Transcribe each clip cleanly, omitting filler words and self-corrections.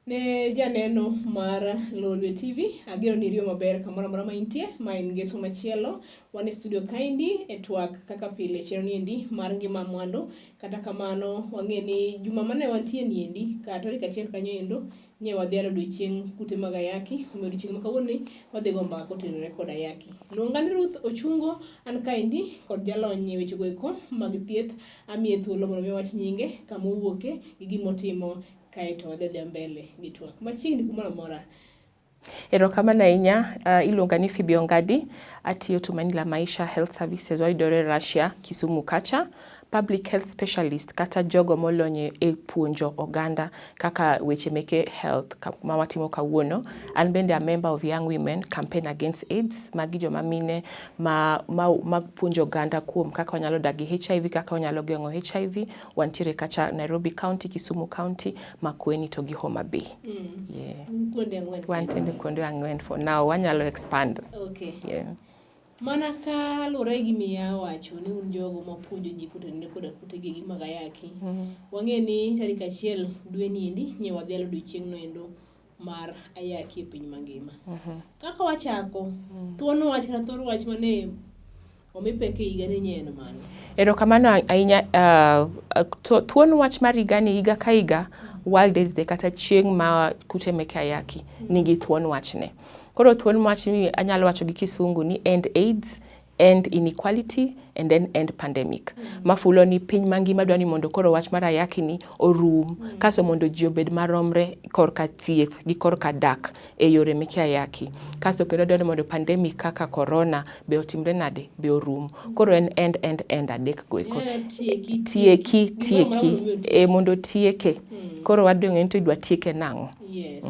Ne janeno mar Lolwe TV, ageno ni iriyo maber kamoro amora ma intie. Ma en ngeso machielo. Wan e studio kaendi e twak kaka pile chenro niendi mar ngima mwandu. Kata kamano wang'e ni juma mane wantie niendi ka tarik achiel kanyo endo nye wadhialo odiochieng' kute mag ayaki. Omiyo odiochieng' ma kawuono ni wadhi go mbaka kotenore kod ayaki. Luonga ni Ruth Ochungo, an kaendi kod jalony e wechego eko mag thieth. Amiye thuolo mondo mi owach nyinge, kama owuoke gi gimotimo kaeto wadhi adhiya mbele gi twak machiegni kumoro amora. Erokamano ahinya. Iluonga ni Phoebe Ongadi. Atiyo Tumaini la Maisha Health Services wayudore Russia, Kisumu kacha. Public Health Specialist kata jogo molony e puonjo oganda kaka weche meke health ma watimo kawuono. An bende a member of Young Women Campaign Against AIDS. Magi joma mine ma puonjo oganda kuom kaka wanyalo dak gi HIV, kaka wanyalo geng'o HIV. Wantiere kacha Nairobi County, Kisumu County, Makueni to gi Homa Bay. Yeah. Kuonde ang'wen. Wantiere kuonde ang'wen for now, wanyalo expand. Okay. Yeah. Mana ka luwore gi miya wacho ni un jogo mapuonjo ji kotenore koda kute gi mag ayaki. Wang'e ni tarik achiel dwe ni endi nye wadhialo odiochieng' no endo mar ayaki e piny mangima. Kaka wachako, thuon wach kata thor wach mane omi pek e higa ni nye en mane? Erokamano ahinya. Thuon wach mar higa ni higa ka higa World AIDS Day kata chieng' ma kute meke ayaki nigi thuon wachne. Koro thuon wach ni anyalo wacho gi kisungu ni end AIDS, end inequality and then end pandemic. Mafulo ni piny mangima dwa ni mondo koro wach mar ayaki ni orum. Kaso mondo ji obed maromre korka thieth gi korka dak e yore meke ayaki. Kasto kendo dwa ni mondo pandemic kaka corona be otimre nade, be orum. Koro en end, end, end adek go eko. Tieki, Tieki, tieki. E mondo tieke. Koro wadwa ng'eyo ni to idwa tieke nang'o. Yes.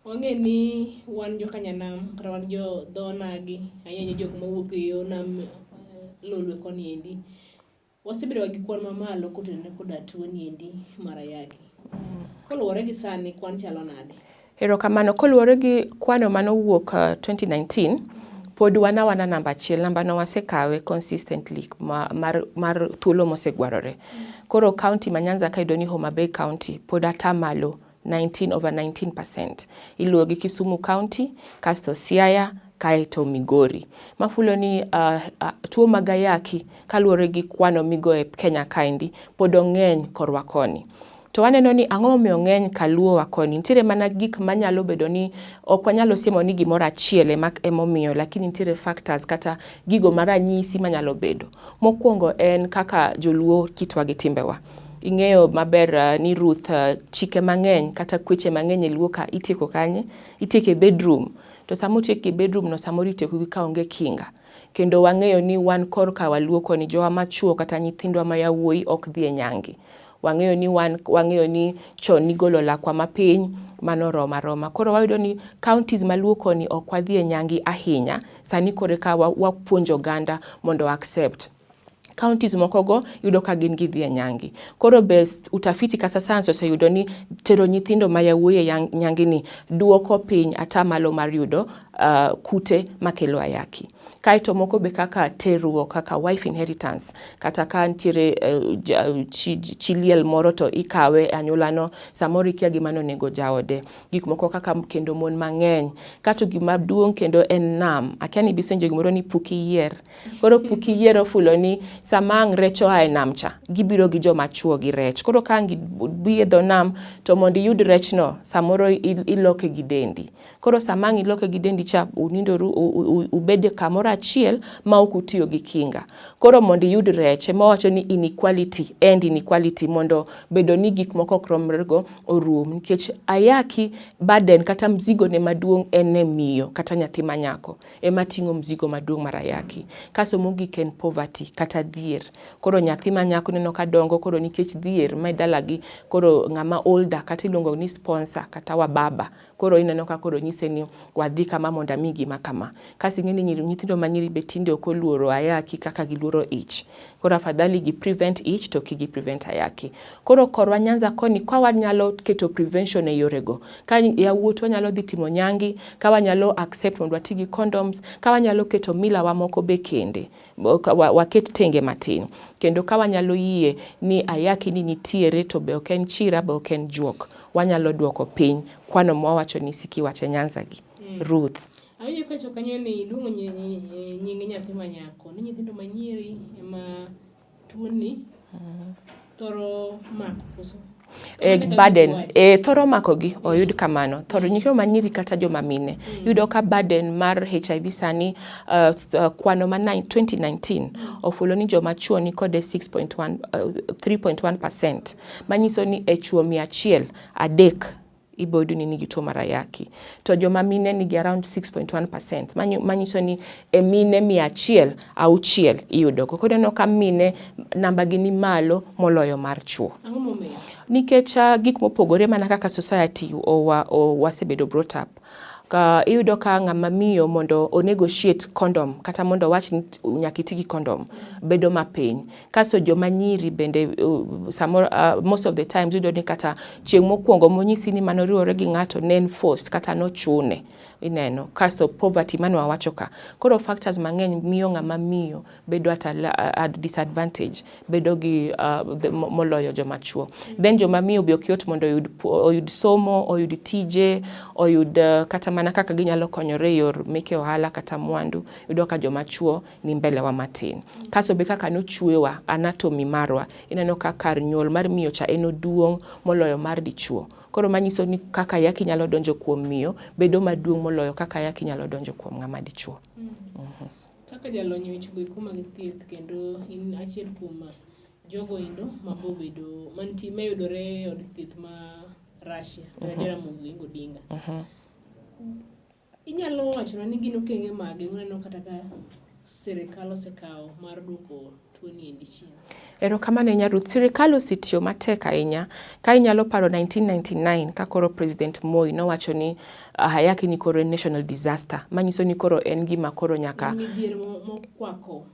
Wang'e ni wan joka nyanam kata wan jo dho onagi, ahinya jok mawuok e yo nam Lolwe koni endi. Wasebedo gi kwan mamalo kotenore koda tuo ni endi mar ayaki. Koluwore gi sani kwan chalo nade? Erokamano. Koluwore gi kwano manowuok 2019, pod wan awana namba achiel. Namba no wasekawe consistently mar thuolo mosegwarore. Koro county ma Nyanza ka iyudo ni Homa Bay County pod atamalo 19 over 19%. Iluwo gi Kisumu County, kasto Siaya, kaeto Migori. Mafulo ni tuo mag ayaki kaluwore gi kwano migo e Kenya kaendi pod ong'eny korwa koni. To waneno ni ang'o momiyo ong'eny kaluowa koni. Nitiere mana gik manyalo bedo ni ok wanyalo siemo ni gimoro achiel ema emomiyo, lakini nitiere factors kata gigo maranyisi manyalo bedo. Mokwongo en kaka joluo kitwa gi timbewa. Ing'eyo maber ni Ruth, chike mang'eny kata kweche mang'eny e luo ka itieko kanye? Itieko e bedroom. To sama otiek e bedroom no samoro itieko gi kaonge kinga. Kendo wang'eyo ni wan korka waluo koni jowa machuo kata nyithindwa ma yawuoyi ok dhi e nyange. Wang'eyo ni wan wang'eyo ni chon nigolo lakwa mapiny mano roma aroma. Koro wayudo ni counties maluo koni ok wadhi e nyangi ahinya. Sani koro eka wapuonjo oganda mondo accept. Counties moko go yudo ka gin gidhi e nyangi. Koro be utafiti kata science oseyudo ni tero nyithindo ma yawuoyi e nyangi ni duoko piny atamalo mar yudo kute makelo ayaki. Kaeto moko be kaka terruok kaka wife inheritance kata ka nitiere chi liel moro to ikawe e anyuolano samoro ikia gima nonego jaode. Gik moko kaka kendo mon mang'eny. Kato gima duong' kendo en nam. Akia ni ibisenjo gimoro ni puk iyier. Koro puk iyier ofulo ni sama ang' rech oa e nam cha, gibiro gi joma chuo gi rech. Koro ka ang' gibi e dho nam to mondo iyud rechno samoro iloke gi dendi. Koro sama ang' iloke gi dendi cha unindoru ubed kamoro achiel ma ok utiyo gi kinga. Koro mondo iyud rech ema wawacho ni inequality, end inequality mondo bedo ni gik moko ok romre go orum. Nikech ayaki burden kata mzigo ne maduong' en e miyo kata nyathi manyako ema ting'o mzigo maduong' mar ayaki. Kasto mogik en poverty kata dhier. Koro nyathi manyako ineno ka dongo koro nikech dhier ma e dalagi koro ng'ama older kata iluongo ni sponsor kata wababa. Koro ineno ka koro nyise ni wadhi kama mondo amiyi gima kama. Kasto ing'e ni nyithindo nyithindo manyiri be tinde ok oluoro ayaki kaka giluoro ich. Koro afadhali gi prevent ich to kik gi prevent ayaki. Koro korwa Nyanza koni ka wanyalo keto prevention e yorego, ka yawuotwa nyalo dhi timo nyangi, ka wanyalo accept mondo wati gi condoms, ka wanyalo keto mila wa moko be kende, waket tenge matin. Kendo ka wanyalo yie ni ayaki ni nitiere to be ok en chira be ok en juok, wanyalo duoko piny kwano mwawacho ni siki wache Nyanza gi. Ruth. Awinjo kacho kanyo ni iluongo nying nyathi ma nyako, ni nyithindo manyiri ema tuoni thoro mako koso? E, burden e, thoro makogi oyud kamano thoro nyithindo manyiri kata joma mine yudo ka burden mar HIV sani kwano ma 2019 ofulo ni joma chuo ni kode 6.1 3.1% manyiso ni e chuo 100 adek ibo yudo ni nigi tuo mar ayaki to joma mine nigi around 6.1% manyiso ni e mine 100 auchiel iyudo go. Koro ineno ka mine namba gi ni malo moloyo mar chuo. Ang'o momiyo? Nikech gik mopogore mana kaka society wasebedo brought up. Iyudo ka ng'ama miyo mondo o negotiate condom kata mondo owach ni nyaka iti gi condom bedo mapiny. Kasto joma nyiri bende samoro most of the times iyudo ni kata chieng' mokwongo monyisi ni mane oriwore gi ng'ato ne en forced kata nochune ineno. Kasto poverty mane wawacho ka. Koro factors mang'eny miyo ng'ama miyo bedo at a disadvantage bedo gi moloyo joma chuo. Then joma miyo be ok yot mondo oyud somo, oyud tije, oyud kata mana kaka ginyalo konyore e yor meke ohala kata mwandu. Iyudo ka joma chuo ni mbele wa matin. Kasto be kaka nochwewa, anatomy marwa, ineno ka kar nyuol mar miyo cha en oduong' moloyo mar dichuo. Koro manyiso ni kaka ayaki nyalo donjo kuom miyo bedo maduong' moloyo kaka ayaki nyalo donjo kuom ng'ama dichuo. Kaka jalony e weche go eko mag thieth kendo in achiel kuom jogo endo mabobedo mantie mayudore e od thieth ma Russia, Jaramogi Oginga Odinga. Inyalo wachonwa ni gin okenge mage muneno kata ka sirikal osekawo mar duoko tuoni endi chien? Erokamano ahinya Ruth. Sirikal osetiyo matek ahinya. Ka inyalo paro 1999 ka koro President Moi nowacho ni ayaki ni koro en national disaster. Manyiso ni koro en gima koro nyaka midhiero mokwako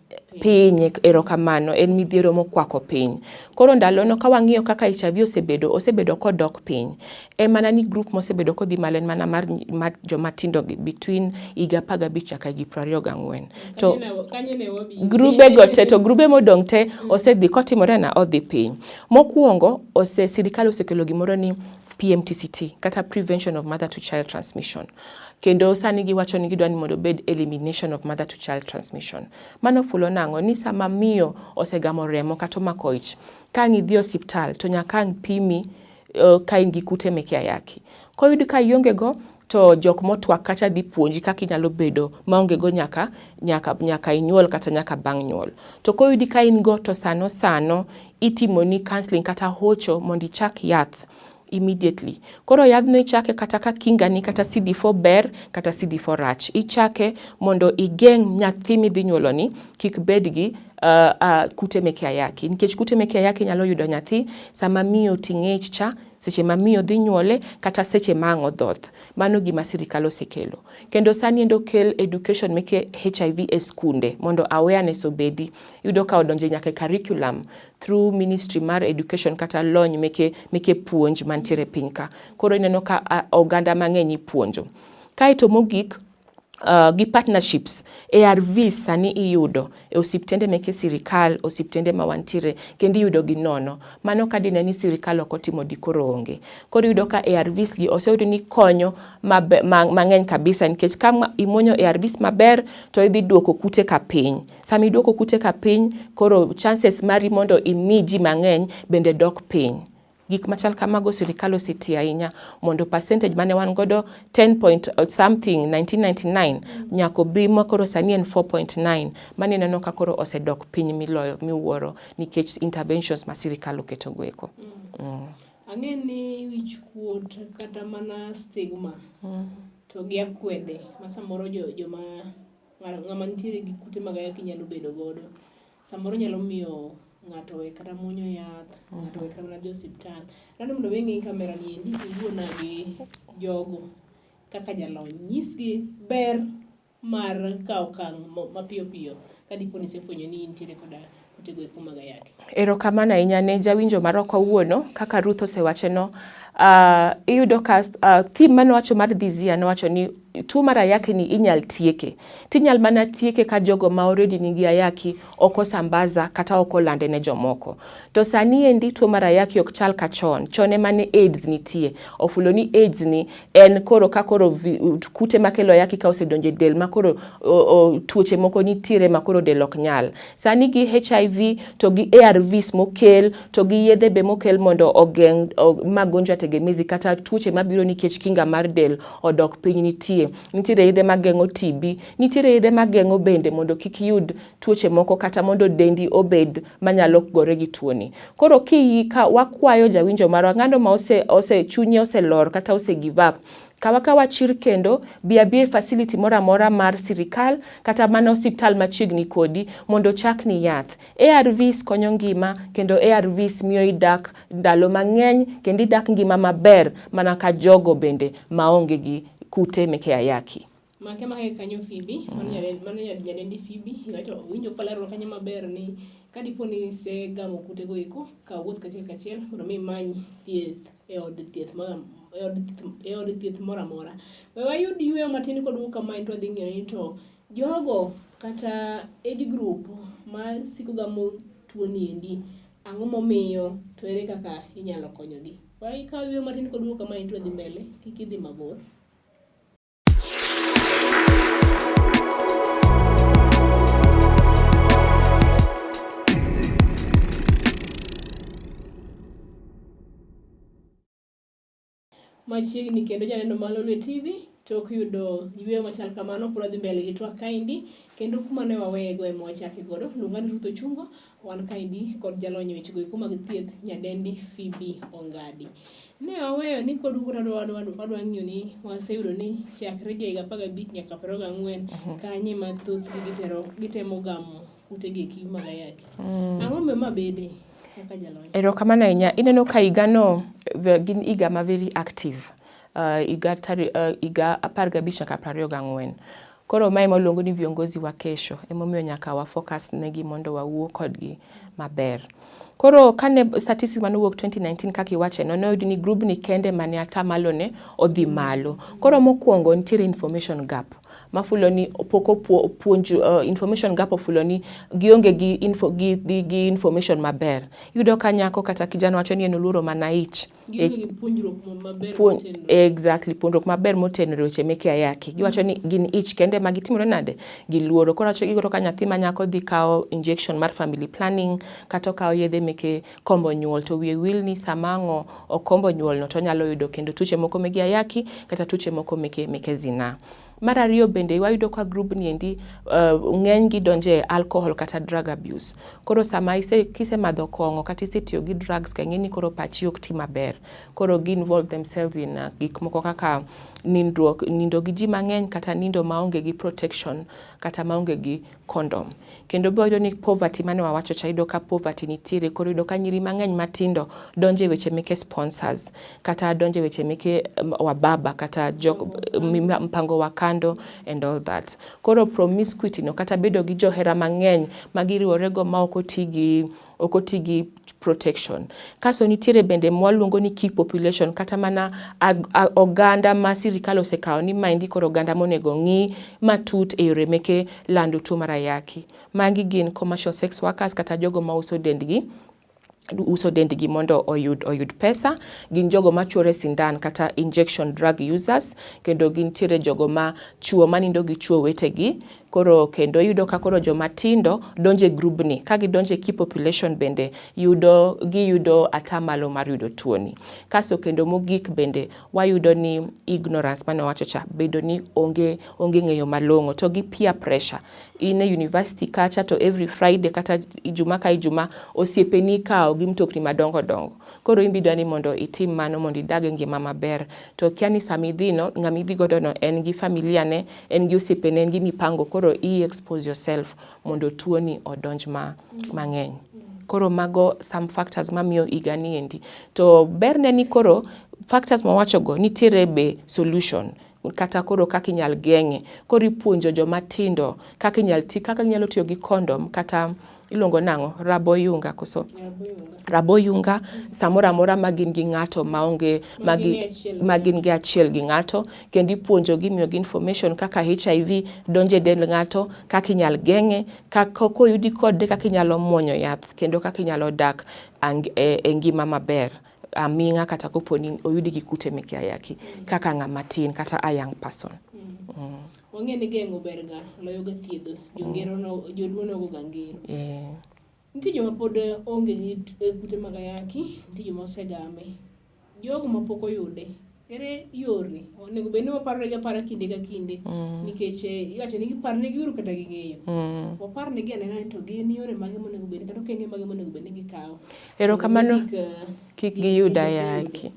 piny. Erokamano, en midhiero mokwako piny. Koro ndalono ka wang'iyo kaka HIV osebedo kodok piny. En mana ni group mosebedo kodhi malo en mana mar joma tindo gi between higa 15 nyaka higni 24. To grube go te, to grube modong' te osedhi kotimore na odhi piny. Mokwongo, sirikal osekelo gimoro ni PMTCT kata prevention of mother to child transmission. Kendo sani giwacho ni gidwa ni mondo obed elimination of mother to child transmission. Mano fulo nang'o? Ni sama miyo osegamo remo kata omako ich, ka ang' idhi osiptal to nyaka ang' pimi ka in gi kute meke ayaki. Koyud ka ionge go to jok motwak kacha dhi puonji kaka inyalo bedo maonge go nyaka nyaka nyaka inyuol kata nyaka bang' nyuol. To koyudi ka in go to sano sano itimoni counseling kata hocho mondo ichak yath immediately. Koro yadhno ichake kata ka kinga ni kata CD4 ber kata CD4 rach. Ichake mondo igeng' nyathi midhi nyuolo ni kik bed gi kute meke ayaki. Nikech kute meke ayaki nyalo yudo nyathi sama miyo oting'e ich cha, seche ma miyo dhi nyuole kata seche ma ang' odhoth. Mano gima sirikal osekelo. Kendo sani endo okel education meke HIV e skunde mondo awareness obedi. Iyudo ka odonje nyaka e curriculum through ministry mar education kata lony meke puonj mantiere piny ka. Koro ineno ka oganda mang'eny ipuonjo. Kaeto mogik, gi partnerships, ARVs sani iyudo e osiptende meke sirikal, osiptende ma wantiere, kendo iyudo gi nono. Mano ka dine ni sirikal ok otimo dikoro onge. Koro iyudo ka ARVs gi oseyud ni konyo mang'eny kabisa nikech ka imuonyo ARVs maber to idhi duoko kute ka piny. Sama iduoko kute ka piny, koro chances mari mondo imi ji mang'eny bende dok piny. Gik machal kamago sirikal osetiyo ahinya mondo percentage mane wan godo 10 point something 1999 nyaka obi ma koro sani en 4.9. Mano ineno ka koro osedok piny miloyo miwuoro nikech interventions ma sirikal oketo go eko. Ang'e ni wich kuot kata mana stigma to gi akwede ma samoro joma ng'ama nitiere gi kute mag ayaki nyalo bedo godo samoro nyalo miyo ng'ato we kata muonyo yath, ng'ato we kata mana dhi osiptal. Adwaro mondo mi ing'i kamera ni endi iwuona gi jogo kaka jalony, nyisgi ber mar kawo okang' mapiyo piyo ka dipo ni isefwenyo ni intiere koda kutego eko mag ayaki. Erokamano ahinya ne jawinjo marwa kawuono kaka Ruth osewacheno. Iyudo ka theme mane owacho mar this year nowacho ni tuo mar ayaki ni inyal tieke. Tinyal mana tieke ka jogo ma already nigi ayaki ok osambaza kata ok olande ne jomoko. To sani endi tuo mar ayaki ok chal ka chon. Chon ema ne AIDS nitie. Ofulo ni AIDS ni en koro ka koro kute makelo ayaki ka osedonjo e del ma koro tuoche moko nitiere ma koro del ok nyal. Sani gi HIV to gi ARVs mokel to gi yedhe be mokel mondo ogeng' magonjwa tegemezi kata tuoche mabiro nikech kinga mar del odok piny nitie. Nitiere yedhe mageng'o TB, nitiere yedhe mageng'o bende mondo kik iyud tuoche moko kata mondo dendi obed manyalo gore gi tuoni. Koro ka wakwayo jawinjo marwa ng'ano ma ose chunye oselor kata ose give up, kawa kawa chir kendo bi abi e facility moro amora mar sirikal kata mana osiptal machiegni kodi mondo ochakni yath. ARVs konyo ngima kendo ARVs miyo idak ndalo mang'eny kendo idak ngima maber mana ka jogo bende maonge gi kute meke ayaki. Make make kanyo Phoebe, mano nyadendi Phoebe, iwacho winjo kolero kanyo maber ni ka dipo ni isegamo kutego eko, kaw wuoth kachiel kachiel mondo mi imany thieth e od thieth moro e od thieth moro amora. We wayud yueyo matin kod kamae to wadhi ng'iyo ni to jogo kata age group ma siko gamo tuo ni endi ang'o momiyo to ere kaka inyalo konyogi. Wakaw yueyo matin kod wuok kamae to wadhi mbele, kik idhi mabor. Machiegni kendo janeno mar Lolwe TV tok yudo yueyo machal kamano pod wadhi mbele gi twak kaendi kendo kuma ne waweye go ema wachake godo. Luonga ni Ruth Ochungo, wan kaendi kod jalony e wechego eko mag thieth nyadendi Phoebe Ongadi. Ne waweyo ni kod wadwa ng'iyo ni waseyudo ni chakre ja higa 15 nyaka 24 kanye ma thothgi gitemo gamo kutegi eki mag ayaki. Ang'o momiyo ma bede kaka jalony? Erokamano ahinya. Ineno ka higano gin higa ma very active. Higa 15 nyaka 24. Koro mae ema waluongo ni viongozi wa kesho. Emomiyo nyaka wa focus negi mondo wawuo kodgi maber. Koro kane statistics mane owuok 2019 kaka iwache no, noyud ni grubni kende mane atamalo ne odhi malo. Koro mokwongo nitiere information gap mafulo ni pok opuonj information gap ofulo ni gionge gi info, gi, gi, gi information maber. Iyudo ka nyako kata kijana wacho ni en oluoro mana ich. Exactly, puonjruok maber motenore weche meke ayaki. Giwacho ni gin ich kende ma gitimore nade? Giluoro. Koro wacho gigoro ka nyathi ma nyako dhi kawo injection mar family planning kata okawo yedhe meke kombo nyuol to wiye wil ni sama ang'o okombo nyuol no to onyalo yudo kendo tuoche moko meke ayaki kata tuoche moko meke zinaa. Mar ariyo bende wayudo ka group ni endi ng'eny gi donjo e alcohol kata drug abuse. Koro sama kisemadho kong'o kata isetiyo gi drugs ka ing'e ni koro pachi ok ti maber. Koro gi involve themselves in gik moko kaka nindruok, nindo gi ji mang'eny kata nindo maonge gi protection kata maonge gi condom. Kendo be wayudo ni poverty mane wawacho cha, iyudo ka poverty nitiere, koro iyudo ka nyiri mang'eny matindo donjo e weche meke sponsors kata donjo e weche meke wababa kata jok mpango wa kando and all that. Koro promiscuity no kata bedo gi johera mang'eny ma giriworego ma ok oti gi protection. Kasto nitiere bende mwaluongo ni key population kata mana oganda ma sirikal osekawo ni maendi koro oganda monego ng'i matut e yore meke lando tuo mar ayaki. Magi gin commercial sex workers kata jogo ma uso dendgi mondo oyud pesa, gin jogo machuore sindan kata injection drug users, kendo gintiere jogo ma chuo manindo gi chuo wetegi. Koro kendo iyudo ka koro joma tindo donjo e grubni, ka gidonjo e key population bende giyudo atamalo mar yudo tuoni. Kasto kendo mogik bende wayudo ni ignorance mane wawacho cha, bedo ni onge ng'eyo malong'o to gi peer pressure. In e university kacha to every Friday kata Ijumaa ka Ijumaa osiepeni ikawo gi mtokni madongo dongo. Koro in be idwa ni mondo itim mano mondo idag e ngima maber. To kia ni sama idhi no, ng'ama idhi godo no en gi familia ne, en gi osiepene, en gi mipango, koro i expose yourself mondo tuoni odonj mang'eny. Koro mago some factors mamiyo higa ni endi. To berne ni koro factors mawacho go nitiere be solution. kata koro kaka inyal geng'e. Koro ipuonjo joma tindo kaka inyal ti, kaka ginyalo tiyo gi kondom kata iluongo nang'o raboyunga koso raboyunga samoro amora ma gin gi ng'ato maonge ma gin gi achiel gi ng'ato kendo ipuonjogi imiyogi information kaka HIV donjo e dend ng'ato, kaka inyal geng'e, kaka koyudi kode kaka inyalo muonyo yath kendo kaka inyalo dak e ngima maber aming'a kata kopo ni oyudi gi kute meke ayaki kaka ng'ama tin kata a young person. Wang'e ni geng'o ber ga loyo ga thiedho. Jongero no joluo nogo ga ngero. Nitie joma pod onge gi kute mag ayaki, nitie joma osegame. Jogo mapok oyude, ere yore? Onego bed ni waparore apara kinde ka kinde nikech iwacho ni giparnegiuru kata ging'eyo. Waparnegi anena ni to gin yore mage monego bed kata okenge mage monego bed ni gikawo. Erokamano kik giyud ayaki.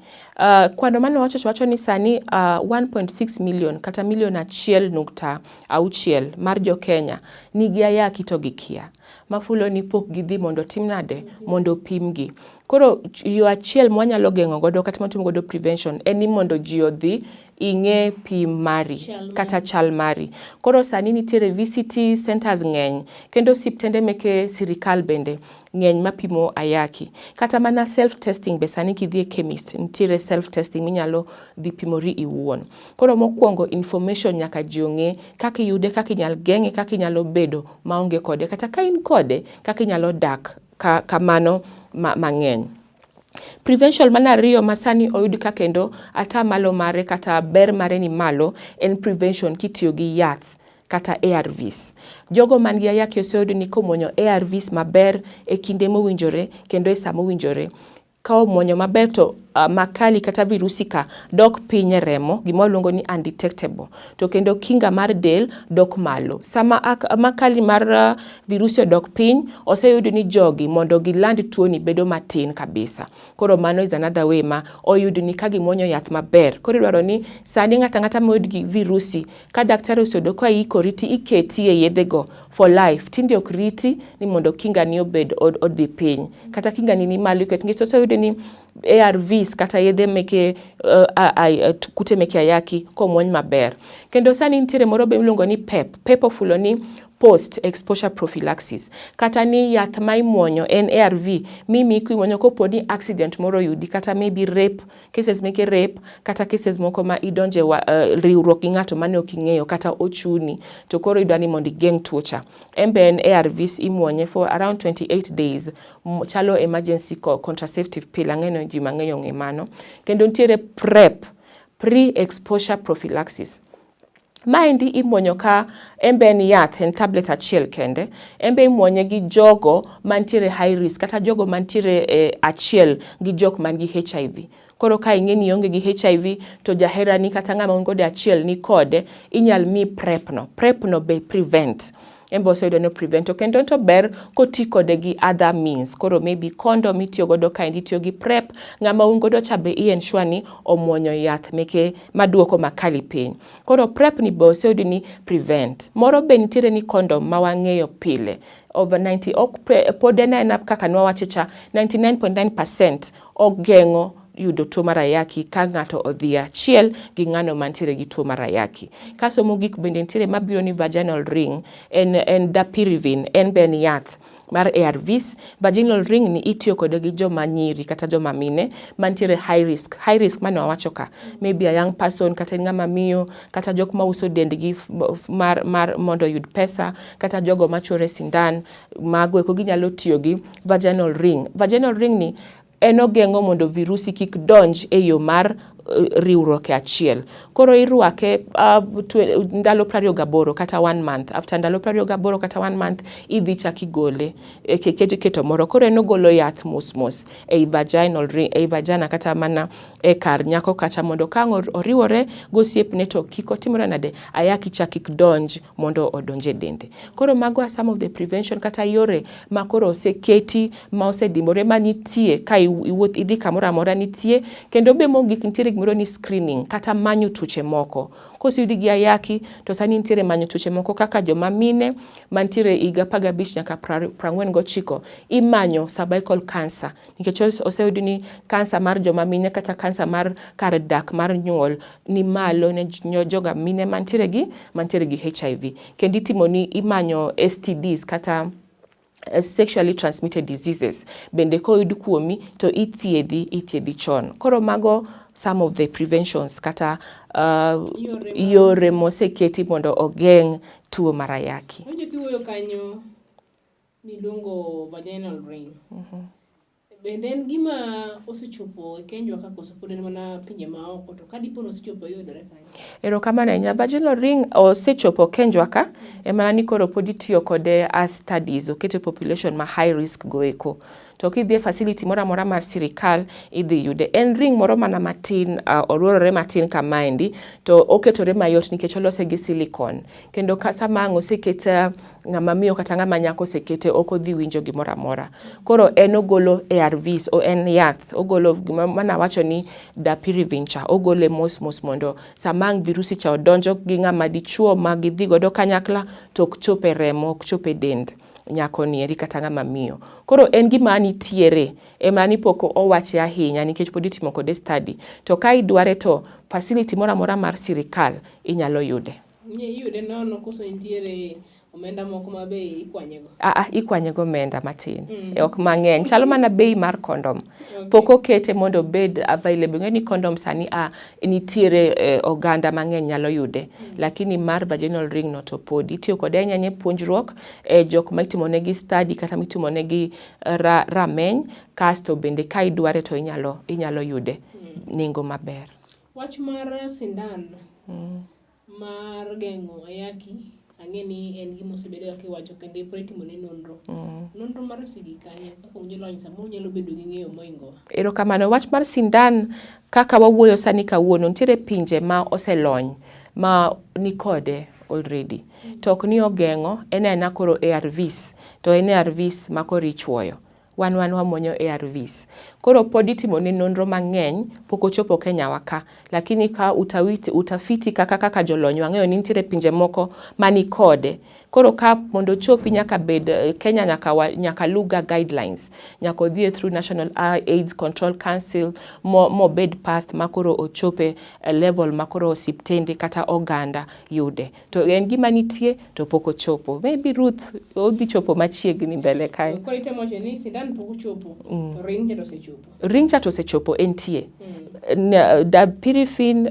Kwano mane wacho wacho ni sani 1.6 million kata milion 1.6 mar jo Kenya nigi ayaki to gikia. Mafulo ni pok gidhi mondo otim nade mondo opimgi. Koro yo achiel mwanyalo geng'o godo kata mwatimo godo prevention en ni mondo ji odhi ing'e pim mari kata chal mari. Koro sani nitiere VCT centers ng'eny kendo osiptende meke sirikal bende ng'eny mapimo ayaki. Kata mana self testing be sani kidhi e chemist nitiere self testing minyalo dhi pimori iwuon. Koro mokwongo information nyaka ji ong'e kaka iyude, kaka inyal geng'e, kaka inyalo bedo maonge kode kata ka in kode kaka inyalo dak kamano mang'eny. Prevention mar ariyo ma sani oyud ka kendo atamalo mare kata ber mare ni malo en prevention kitiyo gi yath kata ARVs. Jogo man gi ayaki oseyud ni komuonyo ARVs maber e kinde mowinjore kendo e sa mowinjore, ka omuonyo maber to makali kata virusi ka dok piny e remo, gima waluongo ni undetectable, to kendo kinga mar del dok malo. Sama makali mar virusi odok piny, oseyud ni jogi mondo giland tuoni bedo matin kabisa. Koro mano is another way ma oyud ni ka gimuonyo yath maber. Koro idwaro ni sani ng'ato ang'ata moyud gi virusi, ka daktari oseyudo ka iikori ti iketi e yedhe go for life. Tinde ok riti ni mondo kinga ni obed odhi piny. Kata kinga ni ni malo iket nikech oseyud ni ARVs kata yedhe meke kute meke ayaki komuony maber. Kendo sani nitiere moro be miluongo ni PEP. PEP ofulo ni post exposure prophylaxis kata ni yath ma imuonyo en ARV mimi kimuonyo kopo ni accident moro oyudi kata maybe rape cases meke rape kata cases moko ma idonje riwruok gi ng'ato mane ok ing'eyo kata ochuni to koro idwa ni mondo igeng' tuo cha. En be en ARVs imuonye for around 28 days chalo emergency contraceptive pill ang'e ni ji mang'eny ong'e mano. Kendo nitiere PrEP, pre-exposure prophylaxis. Maendi imuonyo ka en be en yath, en tablet achiel kende. En be imuonye gi jogo mantiere high risk kata jogo mantiere achiel gi jok man gi HIV. Koro ka ing'e ni ionge gi HIV to jaherani kata ng'ama un godo achiel ni kode, inyal mi PrEP no. PrEP no be prevent. En be oseyudo ni prevent. To kendo to ber koti kode gi other means. Koro maybe condom itiyo godo kaendi itiyo gi PrEP. Ng'ama un godo cha be i ensure ni omuonyo yath meke maduoko makali piny. Koro PrEP ni be oseyudi ni prevent. Moro be nitiere ni condom ma wang'eyo pile. Over 90, ok, pod en aena kaka nwawacho cha, 99.9% ogeng'o yudo tuo mar ayaki ka ng'ato odhi achiel gi ng'ano mantiere gi tuo mar ayaki. Kasto mogik bende nitiere mabiro ni vaginal ring, en dapivirine, en be en yath mar ARVs. Vaginal ring ni itiyo kode gi joma nyiri kata joma mine mantiere high risk. High risk mane wawacho ka, maybe a young person kata en ng'ama miyo kata jok mauso dendgi mar mondo oyud pesa kata jogo machuore sindan mago eko ginyalo tiyo gi vaginal ring. Vaginal ring ni en ogeng'o mondo virusi kik donj e yo mar riwruok e achiel. Koro irwake ndalo 28 kata 1 month. After ndalo 28 kata 1 month, idhi chak igole, iketo moro. Koro en ogolo yath mos mos ei vaginal ring, ei vagina kata mana e kar nyako kacha mondo ka ang' oriwore gosiepne to kik otimore nade, ayaki cha kik donj mondo odonj e dende. Koro mago are some of the prevention kata yore ma koro oseketi ma osedimbore manitie ka iwuoth idhi kamoro amora nitie. Kendo be mogik nitiere gimoro ni screening kata manyo tuoche moko. Koseyudi gi ayaki to sani nitiere manyo tuoche moko kaka joma mine mantiere higa 15 nyaka 49 imanyo cervical cancer nikech oseyudi ni kansa mar joma mine kata kansa mar kar dak mar nyuol ni malo ne joga mine mantiere gi mantiere gi HIV. Kendo itimo ni imanyo STDs kata sexually transmitted diseases bende koyud kuomi to ithiedhi ithiedhi chon. Koro mago some of the preventions kata yore moseketi mondo ogeng' tuo mar ayaki. Awinjo kiwuoyo kanyo miluongo vaginal ring. Bende en gima osechopo e Kenjwa ka koso pod en mana pinje maoko to ka dipo ni osechopo yudore kanyo? Erokamano ahinya. Vaginal ring osechopo Kenjwa ka, ema ni koro pod itiyo kode as studies, okete population ma high risk go eko. To kidhi e facility moro amora mar sirikal, idhi yude. En ring moro mana matin, oluorore matin kamaendi, to oketore mayot nikech olose gi silicone. Kendo ka sama ang' oseket ng'ama miyo kata ng'ama nyako osekete, ok odhi winjo gimoro amora. Koro en ogolo ARVs, o en yath, ogolo gima mana wacho ni dapivirine cha, ogole mos mos mondo sama ang' virusi cha odonjo gi ng'ama dichuo ma gidhi godo kanyakla, to ok chop e remo, ok chop e dend nyako ni eri kata ng'ama miyo. Koro en gima nitiere, ema ni pok owache ahinya nikech pod itimo kode study. To ka idware to facility moro amora mar sirikal inyalo yude. Iyude nono koso nitiere omenda moko ma be ikwanyego? Aa, ikwanye go omenda matin, ok mang'eny. Chalo mana bei mar condom. Pok okete mondo obed available. Ing'e ni condom sani a nitiere oganda mang'eny nyalo yude. Lakini mar vaginal ring no to podi. Itiyo kode ahinya e puonjruok, e jok ma itimonegi study kata mitimonegi rameny, kasto bende ka idware to inyalo, inyalo yude nengo maber. Wach mar sindan mar geng'o ayaki ang'e ni en gima osebedo kaka iwacho kendo pod itimo ne nonro. Nonro mar osegik kanye kaka un jolony samoro unyalo bedo gi ng'eyo moingowa. Erokamano. Wach mar sindan kaka wawuoyo sani kawuono, nitiere pinje ma oselony ma nikode already. To ok ni ogeng'o, en aena koro ARVs, to en ARVs ma koro ichuoyo. Wan wan wamuonyo ARVs. Koro pod itimo ne nonro mang'eny, pok ochopo Kenya wa ka. Lakini ka utawiti, utafiti kaka kaka jolony wang'eyo ni nitiere pinje moko mani kode. Koro ka mondo ochopi nyaka bed Kenya nyaka, wa, nyaka luga guidelines. Nyaka odhi through National AIDS Control Council mobed passed ma koro ochope e level ma koro osiptende kata oganda yude. To en gima nitie to pok ochopo. Maybe Ruth odhi chopo machiegni mbele kae. Koro itemo wacho ni sindan pok ochopo, to ring cha to osechopo. Ring cha to osechopo entie. Dapivirine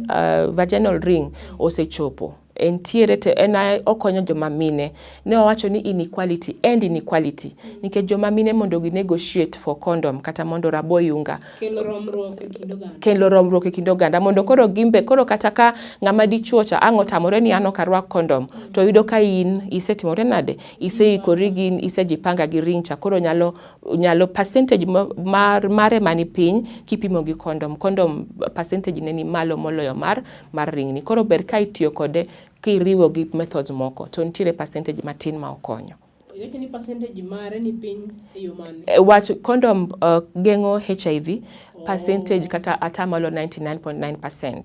vaginal ring osechopo. Entiere to en okonyo joma mine. Ne owacho ni inequality and inequality. Nikech joma mine mondo gi negotiate for condom kata mondo rabo yunga. Kelo romruok e kind oganda. Kelo romruok e kind oganda mondo koro gimbe koro kata ka ng'ama dichuo cha ang' otamore ni an ok arwak condom to yudo ka in isetimore nade, iseikori gi isejipanga gi ring cha koro nyalo nyalo percentage mar mare mani piny kipimo gi condom. Condom percentage ne ni malo moloyo mar mar ring ni. Koro ber ka itiyo kode kiriwo gi methods moko to nitiere percentage matin ma okonyo. Iwacho ni percentage mare ni piny e yo mane? Wach condom geng'o HIV percentage kata atamalo 99.9%.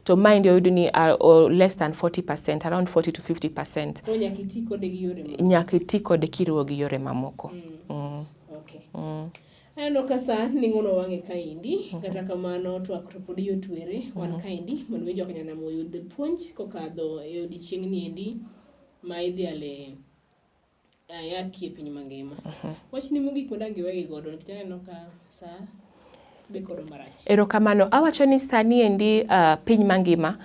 To maendi oyud ni less than 40%, around 40 to 50%. Koro nyaka iti kode gi yore mamoko. Nyaka iti kode kiriwo gi yore mamoko. Okay. Aneno ka sa ning'ono wang'e kaendi, kata kamano twak to pod yot were, wan kaendi mondo mi jokanyanam oyud puonj kokadho e odiochieng' ni endi ma idhiale ayaki e piny mangima. Wachni mogik madang' iwegi godo nikech aneno ka sa dhi kodwa marach. Erokamano. Awacho ni sani endi piny mangima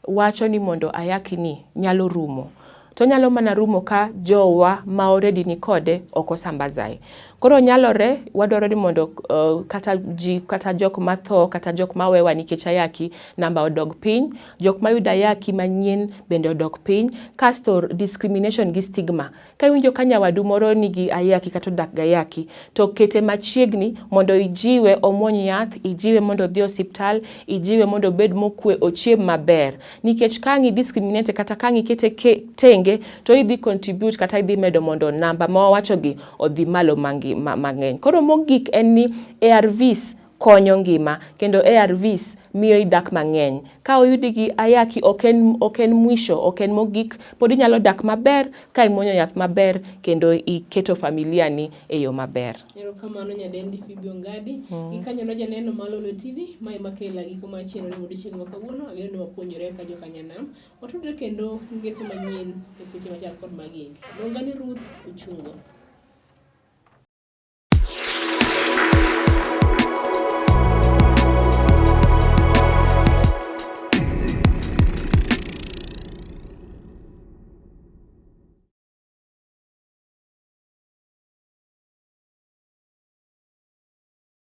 wacho ni mondo ayaki ni nyalo rumo. To nyalo mana rumo ka jowa ma already ni kode ok osambazae. Koro nyalore wadwaro ni mondo kata ji kata jok matho kata jok mawewa nikech ayaki namba odog piny, jok mayudo ayaki manyien bende odok piny, kasto discrimination gi stigma. Ka iwinjo ka nyawadu moro nigi ayaki kata odak gi ayaki, to kete machiegni mondo ijiwe omuony yath, ijiwe mondo odhi osiptal, ijiwe mondo obed mokwe, ochiem maber. Nikech ka ang' i discriminate kata ka ang' ikete tenge, to idhi contribute kata idhi medo mondo namba ma wawachogi odhi malo mang'eny. Koro mogik en ni ARVs konyo ngima kendo ARVs miyo idak mang'eny. Ka oyudi gi ayaki ok en ok en mwisho, ok en mogik, pod inyalo dak maber ka imuonyo yath maber kendo iketo familia ni e yo maber. Erokamano nyadendi Phoebe Ongadi. Mm. Gikanyono janeno mar Lolwe TV, mae makela giko mar chenro ni odiochieng' ma kawuono, ageno ni wapuonjore kaka jokanyanam. Watudre kendo ngeso manyien e seche machal kod magi eki. Luonga ni Ruth Ochungo.